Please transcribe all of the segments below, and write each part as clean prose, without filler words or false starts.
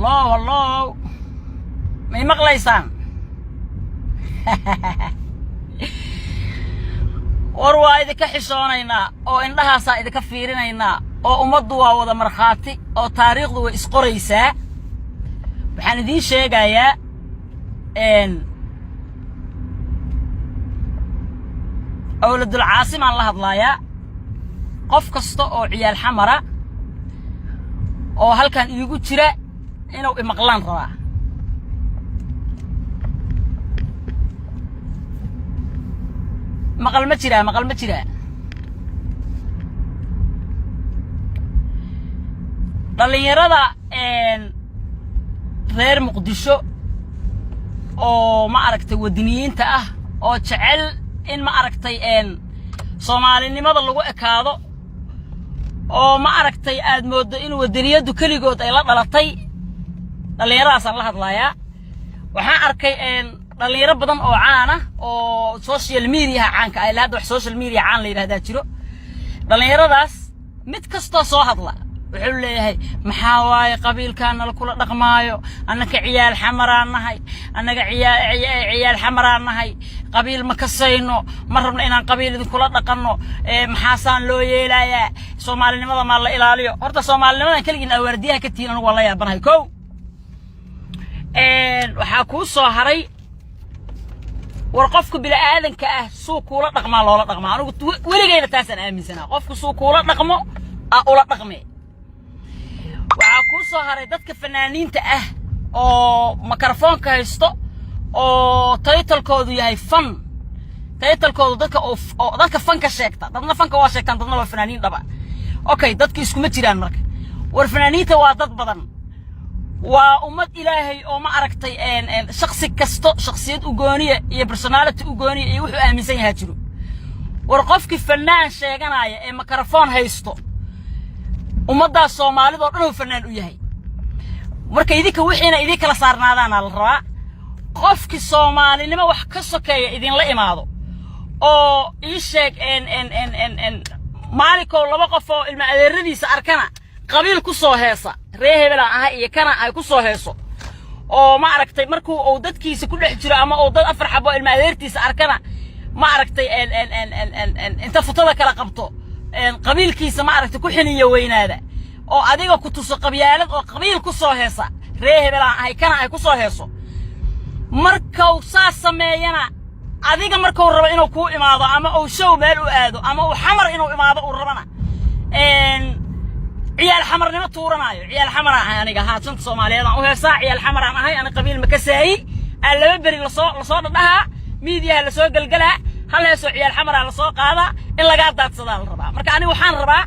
Hello, hello, may maqlaysaan? War waa idinka xishoonaynaa oo indhahaasaa idinka fiirinaynaa oo ummaddu waa wada markhaati oo taariikhdu way isqoraysaa. Waxaan idiin sheegayaa, awladul caasimaan la hadlaayaa, qof kasta oo ciyaal Xamara oo halkan iigu jira inuu imaqlaan rabaa. Maqal ma jiraa? Maqal ma jiraa? Dhallinyarada reer Muqdisho oo, ma aragtay, wadiniyiinta ah oo jecel in, ma aragtay, Soomaalinimada lagu ekaado oo, ma aragtay, aad mooddo in wadaniyaddu keligood ay la dhalatay, dhallinyaradaasaan la hadlayaa. Waxaan arkay dhallinyaro badan oo caan ah oo social mediaha caanka ah. Ilaa hadda wax social media caan la yidhahdaa jiro. Dhallinyaradaas mid kastoo soo hadla wuxuu leeyahay: "Maxaa waaye qabiilkaa nala kula dhaqmaayo? Annaka ciyaal Xamaraan nahay, annaga ciyaal Xamaraan nahay, qabiil ma kasayno, ma rabno inaan qabiil idinkula dhaqanno. Maxaasaan loo yeelayaa? Soomaalinimada maa la ilaaliyo." Horta soomaalinimadan keligiin awaardiyaha ka tihiin anigu waa la yaabanahay. Kow, waxaa kuu soo haray, war qofka bini'aadanka ah suu kuula dhaqmaa loola dhaqmaa. Anigu weligayna taasaan aaminsanaa: qofku suu kuula dhaqmo a ula dhaqme. Waxaa kuu soo haray dadka fanaaniinta ah oo mikrofoonka haysto oo titlekoodu yahay fan, titlekoodu dadka oo dadka fanka sheegta. Dadna fanka waa sheegtaan, dadna waa fanaaniin dhaba. Okay, dadku iskuma jiraan. Marka war fanaaniinta waa dad badan, waa ummad Ilaahay oo, ma aragtay, shaksi kasto shaksiyad u gooniya iyo personality u gooniya iyo wuxuu aaminsan yahaa jiro. War qofkii fanaan sheeganaya ee mikrofon haysto, ummaddaas Soomaalida oo dhan uu fanaan u yahay. Marka idinka wixiina idin kala saarnaadaana la rabaa. Qofkii Soomaalinimo wax ka sokeeya idinla imaado oo ii sheeg n n n n n maalinkow laba qof oo ilma adeeradiisa arkana qabiil ku soo heesa, ree hebelaan aha iyo kana ay ku soo heeso, oo, ma aragtay, markuu uu dadkiisa ku dhex jiro ama uu dad afar xabo ilma adeertiisa arkana, ma aragtay, n n n n n n inta futada kala qabto qabiilkiisa, ma aragtay, ku xiniyo weynaada oo adiga ku tuso qabyaalad oo qabiil ku soo heesa, ree hebelaan ahay kana ay ku soo heeso, markau saas sameeyana, adiga markuu rabo inuu kuu imaado ama uu show meel u aado ama uu Xamar inuu imaado uu rabana, ciyaal Xamarnimo tuuranaayo, "Ciyaal Xamaraan ahay aniga, haa, shanta Soomaaliyeed aan u heesaa, ciyaal Xamaraan ahay ani, qabiil ma kasaayi," aa laba beri lasoo dhadhahaa, miidiyaha lasoo gelgelaa, hal heesoo ciyaal Xamaraa lasoo qaadaa, in lagaa daadsadaa la rabaa. Marka aniga waxaan rabaa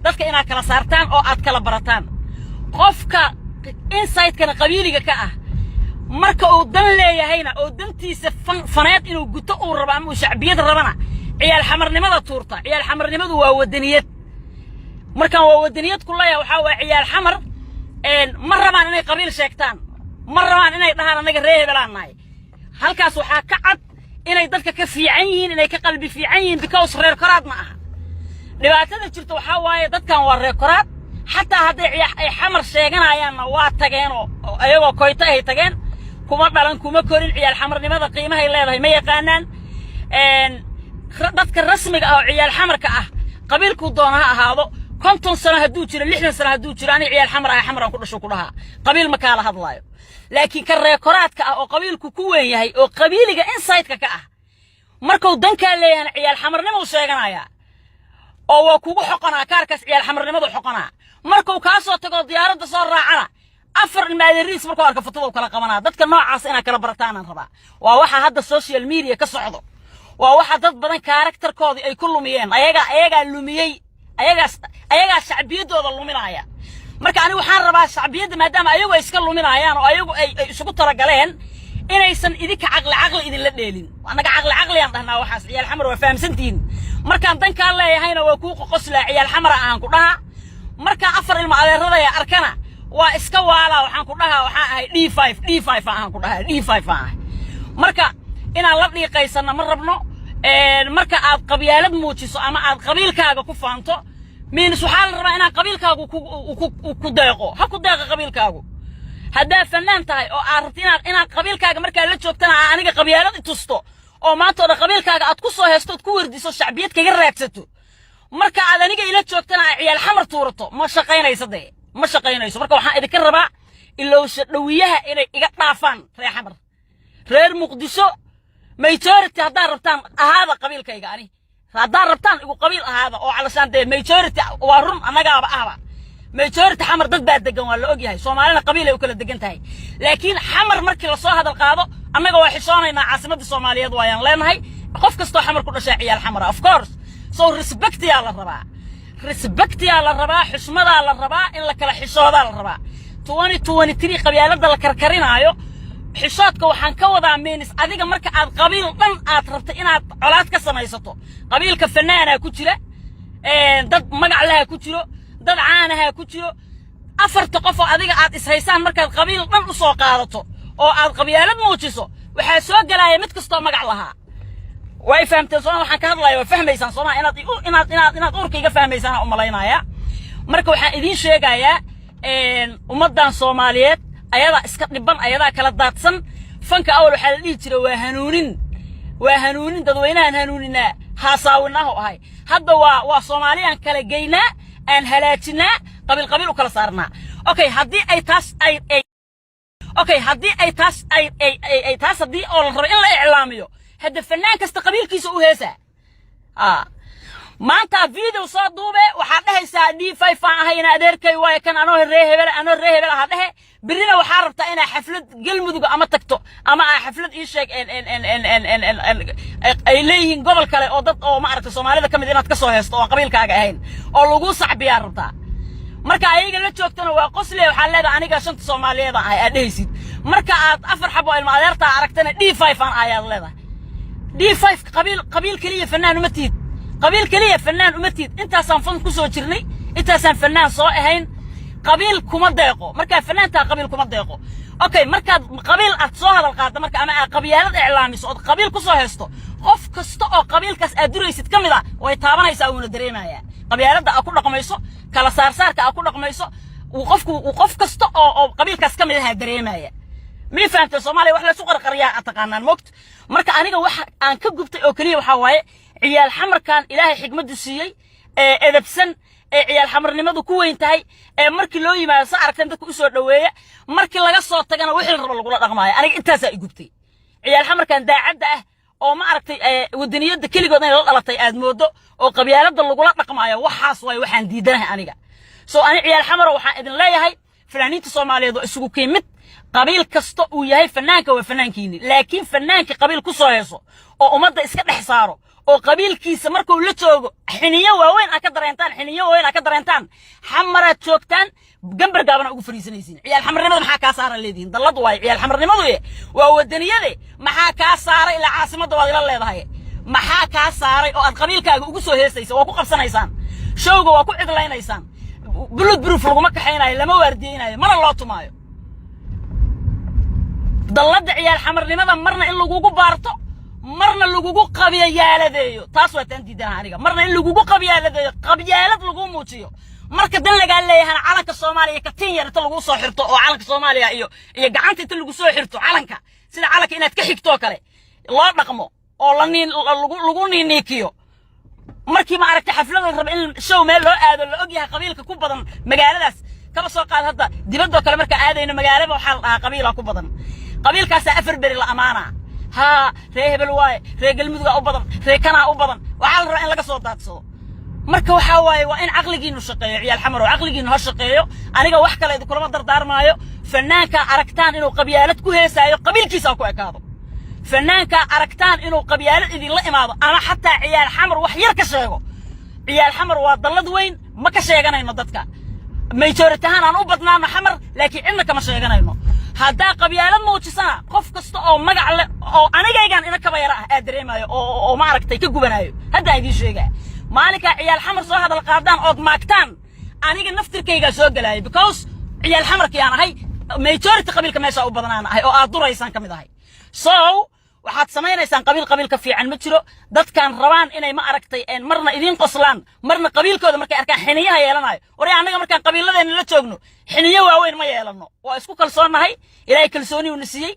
dadka inaad kala saartaan oo aad kala barataan qofka insidekana qabiiliga ka ah. Marka uu dan leeyahayna oo dantiisa faneed inuu guto uu rabo ama uu shacbiyad rabana, ciyaal Xamarnimada tuurta. Ciyaal Xamarnimadu waa wadaniyad. Markaan waa wadaniyad ku leeyahay, waxaa waaya ciyaal Xamar ma rabaan inay qabiil sheegtaan, ma rabaan inay dhahaan annaga ree hebelaan nahay. Halkaas waxaa ka cad inay dadka ka fiican yihiin, inay ka qalbi fiican yihiin, because reer koraad ma aha. Dhibaatada jirta waxaa waaye dadkan waa reer koraad. Xataa hadday ay Xamar sheeganayaanna, waa tageen oo ayagoo koyto ay tageen, kuma dhalan, kuma korin. Ciyaal Xamarnimada qiimahay leedahay ma yaqaanaan. Dadka rasmiga ah oo ciyaal Xamarka ah, qabiilkuu doona ha ahaado, 50 sano hadduu jiro, 60 sano hadduu jiro, "Aniga ciyaal Xamar ah, Xamaraan ku dhasho," ku dhahaa, qabiil ma kaala hadlaayo. Laakiin ka reekoraadka ah oo qabiilku ku weyn yahay oo qabiiliga insideka ka ah, markuu dankaa leeyahana ciyaal Xamarnimuu sheeganayaa oo waa kugu xoqonaa kaarkaas ciyaal Xamarnimadu xoqonaa. Markuu kaa soo tago, diyaaradda soo raacana, afar ilmaadeeriis markuu arka futada kala qabanaa. Dadka noocaas inaad kala barataanaan rabaa. Waa waxa hadda social media ka socdo, waa waxa dad badan characterkoodii ay ku lumiyeen. Ayagaa lumiyey, ayagaa shacbiyaddooda luminaya. Marka anigu waxaan rabaa shacbiyadda, maadaama ayagu ay iska luminayaan oo ayagu ay isugu talagaleen, inaysan idinka caqli caqli idinla dheelin. Annaga caqli caqliyaan dhahnaa waxaas. Ciyaal Xamar waa fahamsantihiin. Markaan dankaan leeyahayna waa kuu qoqoslaa, ciyaal Xamara ahaan ku dhaha. Markaan afar ilmo adeeradaya arkana waa iska waalaa, waxaan ku dhahaa waxaan ahay D5, D5 ahaan ku dhahaa, D5 aan ahay. Marka inaan la dhiiqaysanna ma rabno. Marka aad qabyaalad muujiso ama aad qabiilkaaga ku faanto, means waxaa la rabaa inaan qabiilkaagu ku deeqo. Ha ku deeqo qabiilkaagu. Haddaa fanaan tahay oo aad rabto inaad qabiilkaaga markaa la joogtana aa aniga qabyaalad i tusto, oo maanta oo dhan qabiilkaaga aad ku soo heesto ood ku werdiso, shacbiyad kaga raadsato, marka aad aniga ila joogtana aa ciyaal Xamar tuurato, ma shaqaynayso dee, ma shaqaynayso. Marka waxaan idinka rabaa ilowsha dhawiyaha inay iga dhaafaan reer Xamar, reer Muqdisho. Majority haddaad rabtaan ahaada qabiilkayga, ani haddaad rabtaan igu qabiil ahaada, oo calashaan dee majority waa run, annagaaba ahba majority. Xamar dad baa degan, waa la ogyahay. Soomaalina qabiil ay u kala degan tahay, laakiin Xamar markii lasoo hadal qaado annaga waa xishoonaynaa. Caasimadda Soomaaliyeed waayaan leenahay. Qof kastoo Xamar ku dhashaa ciyaal Xamara, of course. So respectiyaa la rabaa, respectiyaa la rabaa, xushmadaa la rabaa, in la kala xishoodaa la rabaa. 2023 qabyaaladda la karkarinaayo, xishoodka waxaan ka wadaa means adiga marka aad qabiil dhan aad rabta inaad colaad ka samaysato, qabiilka fanaanaa ku jira, dad magac laha ku jiro, dad caanaha ku jiro, afarta qof oo adiga aad ishaysaan markaad qabiil dhan u soo qaadato oo aad qabyaalad muujiso, waxaa soo gelaya mid kastoo magac lahaa. Way fahamteen sooma? Waxaan ka hadlaya waa fahmaysaan sooma? Inaad uurka iga fahmaysaan u malaynaya. Marka waxaan idiin sheegayaa, ummaddan Soomaaliyeed ayadaa iska dhiban, ayadaa kala daadsan. Fanka awal waxaa la dhihi jiray waa hanuunin, waa hanuunin, dadweynahan hanuuninaa, haasaawinaahu ahay. Hadda waa Soomaaliyaan kala geynaa, aan halaajinaa, qabiil qabiil u kala saarnaa. Okay, haddii ay taas ay okay, haddii ay taas ay taas haddii oo la rabo in la iclaamiyo, hadda fanaan kasta qabiilkiisa u heesaa. Maanta video soo duube, waxaad dhehaysaa D5 aan ahayna, adeerkay waayo kan, anoo ree hebel, anoo ree hebel aha dhehe. Birrina waxaa rabtaa inaa xaflad Galmudug ama tagto ama aa xaflad ii sheeg ay leeyihiin gobol kale oo dad oo ma aragta Soomaalida ka mid inaad ka soo heesto oo qabiilkaaga ahayn oo lagu sacbiyaa rabtaa. Marka ayaga la joogtana waa qosle, waxaa leedahay aniga shanta Soomaaliyeed aan ahay aad dhehaysid. Marka aad afar xabo ilma adeertaa aragtana D5 aan ayaad leedahay. D5 qabiil, qabiil keliya fanaan uma tihid, qabiil keliya fanaan uma tihid. Intaasaan fan ku soo jirnay, intaasaan fanaan soo ahayn, qabiil kuma deeqo. Markaa fanaantaa qabiil kuma deeqo. Okay, markaad qabiil aad soo hadal qaaddo marka ama aad qabyaalad iclaamiso ood qabiil ku soo heesto, qof kasta oo qabiilkaas aad duraysid ka mid ah way taabanaysaa, wuuna dareemayaa qabyaaladda aad ku dhaqmayso, kala saarsaarka aad ku dhaqmayso. Uu qofku uu qof kasta oo qabiilkaas ka mid ahaa dareemaya. Mii fahamtay? Soomaaliya wax laysu qarqariyaa aad taqaanaan moogta. Marka aniga waxa aan ka gubtay oo keliya waxaa waaye ciyaal Xamarkan Ilaahay xigmaddu siiyey ee edebsan, ee ciyaal xamarnimadu ku weyn tahay, ee markii loo yimaado sa aragteen dadka usoo dhoweeya, markii laga soo tagana wixii la rabo lagula dhaqmaayo. Aniga intaasaa i gubtay. Ciyaal xamarkan daacadda ah oo ma aragtay wadaniyadda keligood inay la dhalatay aad moodo, oo qabyaaladda lagula dhaqmaayo, waxaas waay waxaan diidanahay aniga. So ani ciyaal xamaro waxaan idin leeyahay, fanaaniinta Soomaaliyeed waa isugu kiimid. Qabiil kasta uu yahay fanaanka waa fanaankiini, laakiin fanaanka qabiil ku soo heeso oo ummadda iska dhex saaro oo qabiilkiisa markuu la joogo xiniyo waaweyn aa ka dareentaan, xiniyo waaweyn aa ka dareentaan. Xamaraad joogtaan, gambar gaabana ugu fariisanaysiin. Ciyaal xamarnimada maxaa kaa saara leedihiin? Dallad waaye ciyaal xamarnimadu, ye waa wadaniyade. Maxaa kaa saaray? Ilaa caasimadda waad ila leedahay. Maxaa kaa saaray oo aad qabiilkaaga ugu soo heesaysa? Waa ku qabsanaysaan showga, waa ku cidlaynaysaan, bullet proof laguma kaxaynayo, lama waardiyeynayo, mana loo tumaayo. Dalladda ciyaal xamarnimada marna in lagugu baarto, marna lagugu qabyaaladeeyo, taas waa taan diidanaha aniga. Marna in lagugu qabyaaladeeyo, qabyaalad lagu muujiyo, marka dan lagaa leeyahana calanka Soomaaliya katin yar inta lagu soo xirto oo calanka Soomaaliya iyo gacanta inta lagu soo xirto calanka, sida calanka inaad ka xigtoo kale loo dhaqmo oo la niin lagu niiniikiyo. Markii ma aragtay xaflada raba in show meel loo aado, la og yahay qabiilka ku badan magaaladaas, kaba soo qaad hadda dibadoo kale marka aadayno, magaalaba waxaa la dhahaa qabiila ku badan, qabiilkaasaa 4 beri la amaanaa. Haa, ree hebel waaye, ree Galmudugaa u badan, ree kanaa u badan, waxaa la rabaa in laga soo daadsado. Marka waxaa waaye waa in caqligiinu shaqeeyo. Ciyaal xamarow, caqligiinu ha shaqeeyo. Aniga wax kale idinkulama dardaarmaayo. Fanaankaa aragtaan inuu qabyaalad ku heesaayo, qabiilkiisa ha ku ekaado. Fanaankaa aragtaan inuu qabyaalad idinla imaado ama xataa ciyaal Xamar wax yar ka sheego, ciyaal Xamar waa dallad weyn, ma ka sheeganayno dadka. Majority ahaan aan u badnaano Xamar, laakiin cidna kama sheeganayno. Haddaa qabyaalad muujisana, qof kasta oo magac leh oo anigaygan ina kaba yara ah aad dareemayo oo ma aragtay ka gubanayo. Haddaan idiin sheegaa, maalinkaa ciyaal Xamar soo hadal qaadaan ood maagtaan, aniga naftirkaygaa soo gelaayo, because ciyaal Xamarkii aan ahay, majority qabiilka meesha u badanaan ahay oo aad duraysaan ka mid ahay. So Waxaad samaynaysaan qabiil qabiil ka fiican ma jiro. Dadkaan rabaan inay, ma aragtay, marna idiin qoslaan, marna qabiilkooda markay arkaan xiniyaha yeelanayo. Warya, annaga markaan qabiiladeena la joogno xiniyo waaweyn ma yeelano. Waa isku kalsoonnahay. Ilaahay kalsooni uuna siiyey,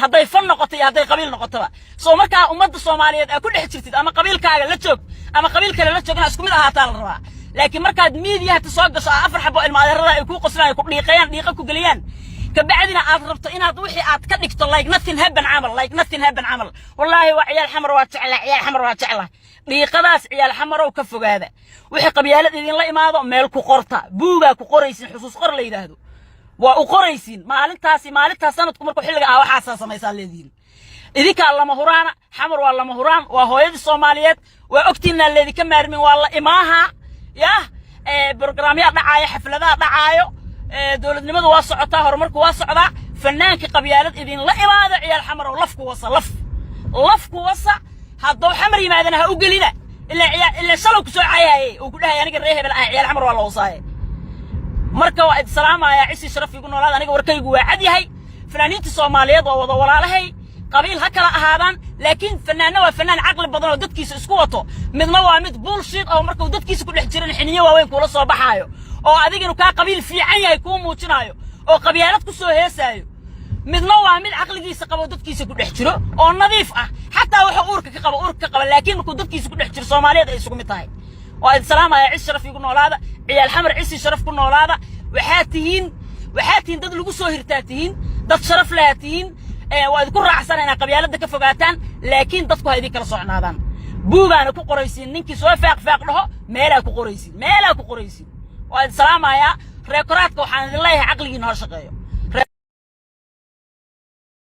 hadday fan noqoto iyo hadday qabiil noqotoba. Soo markaa ummadda Soomaaliyeed aa ku dhex jirtid, ama qabiilkaaga la joog ama qabiil kale la joog, inaa isku mid ahaataa la rabaa. Laakiin markaad miidiyaha soo gasho, afar xabo ilma adeerada ay kuu qoslaan, ku dhiiqayaan, dhiiqa ku geliyaan, kabacdina aad rabto inaad wixii aad ka dhigto like nothing happen camal, like nothing happen camal. Wallaahi waa Ciyaal Xamar, waa jecla, Ciyaal Xamar waa jecla. Dhiiqadaas Ciyaal Xamarow ka fogaada. Wixii qabyaalad idinla imaado meel ku qorta, buugaa ku qoraysin, xusuus qor la yidhaahdo waa u qoraysiin. Maalintaasi, maalintaas sanadku markuu xilliga ah, waxaasaa samaysaa leedihiin. Idinkaa lama huraana. Xamar waa lama huraan, waa hooyadii Soomaaliyeed. Waa ogtiinaa leedinka maarmin, waa la imaaha. Yah, brograamyaa dhacaayo, xafladaha dhacaayo, dowladnimadu waa socotaa, horumarku waa socdaa. Fanaankii qabyaalad idinla imaado, Ciyaal Xamarow, lafku wasa, laf lafku wasa. Hadduu Xamar yimaadana ha u gelina. Ilaa ciyaal, ilaa shalow ku soo cayhaye uu ku dhahay aniga ree hebel ah, Ciyaal Xamar waa la wasaaye. Marka waa idin salaamayaa. Cisi sharaf igu noolaada. Aniga warkaygu waa cad yahay. Fanaaniinta Soomaaliyeed waa wada walaalahay, qabiil ha kala ahaadaan, laakiin fanaanna waa fanaan caqli badan oo dadkiisa isku wato, midna waa mid bullshit oo markuu dadkiisa ku dhex jiran xiniyo waaweyn kuula soo baxaayo, oo adiga inuu kaa qabiil fiican yahay kuu muujinaayo oo qabyaalad ku soo heesaayo. Midna waa mid caqligiisa qabo, dadkiisa ku dhex jiro oo nadiif ah, xataa wuxuu uurka ka qabo uurka ka qaba, laakiin markuu dadkiisa ku dhex jiro Soomaaliyeed ay isugu mid tahay. Waa idin salaamaya. Cis sharaf igu noolaada. Ciyaal Xamar, cisi sharaf ku noolaada. Waxaa tihiin dad lagu soo hirtaa tihiin, dad sharaf lahaa tihiin. Waa idinku raacsan inaad qabyaaladda ka fogaataan, laakiin dadku ha idin kala socnaadaan. Buugaana ku qoraysiin, ninkii soo faaq faaq dhaho meelaa ku qoraysiin, meelaa ku qoraysiin. Waa idin salaamayaa. Reekoraadka waxaan idin leeyahay, caqligiina hor shaqeeyo.